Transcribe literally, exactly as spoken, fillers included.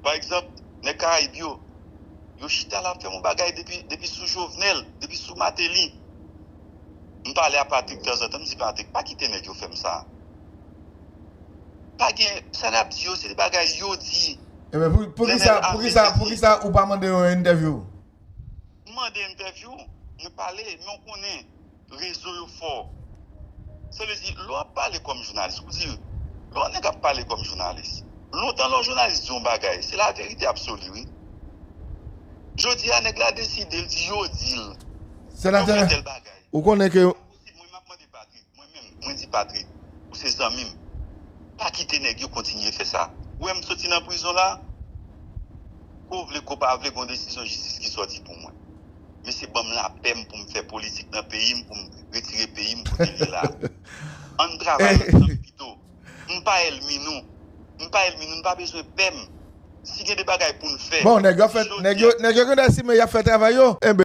Pa egzanp, nèg Karayib yo, yo chita la ap fè m yon bagay depi, depi sou Jovenel, depi sou Martelly. M pale a Patrick tanzantan, m di, Patrick, pa kite nèg yo fè m sa. Pa gen, sa n ap di yo, se de bagay yo di. Ebyen, pou, pou kisa, pou kisa, pou kisa ou pa mande yon entèvyou? M mande entèvyou, mwen pale, men w konnen, rezo yo fò. Sa vle di, lè w ap pale kòm jounalis, ou di, lè yon nèg ap pale kòm jounalis, lontan lè yon jounalis di yon bagay, se laverite absoli, wi. Jodi a, nèg la deside, l di yo di l. Yo fè tèl bagay. Ou konnen ke Mwen, m ap mande Patrick, mwen menm, mwen di Patrick, ou se zanmi m. Pa kite nèg yo kontinye fè sa. Ou wè m soti nan prizon la, ko vle, ko pa vle, gon desizyon jistis ki sòti pou mwen. Mesye ban m lapè m pou m fè politik nan peyi m, pou m retire peyi m kote l ye la. Ann travay ansanm pito. M pa ènmi nou. M pa ènmi nou, nou pa bezwen pè m. Si gen de bagay pou n fè. Bon, nèg yo fè, nèg yo, nèg yo gen dwa simen y ap fè travay yo. Enben,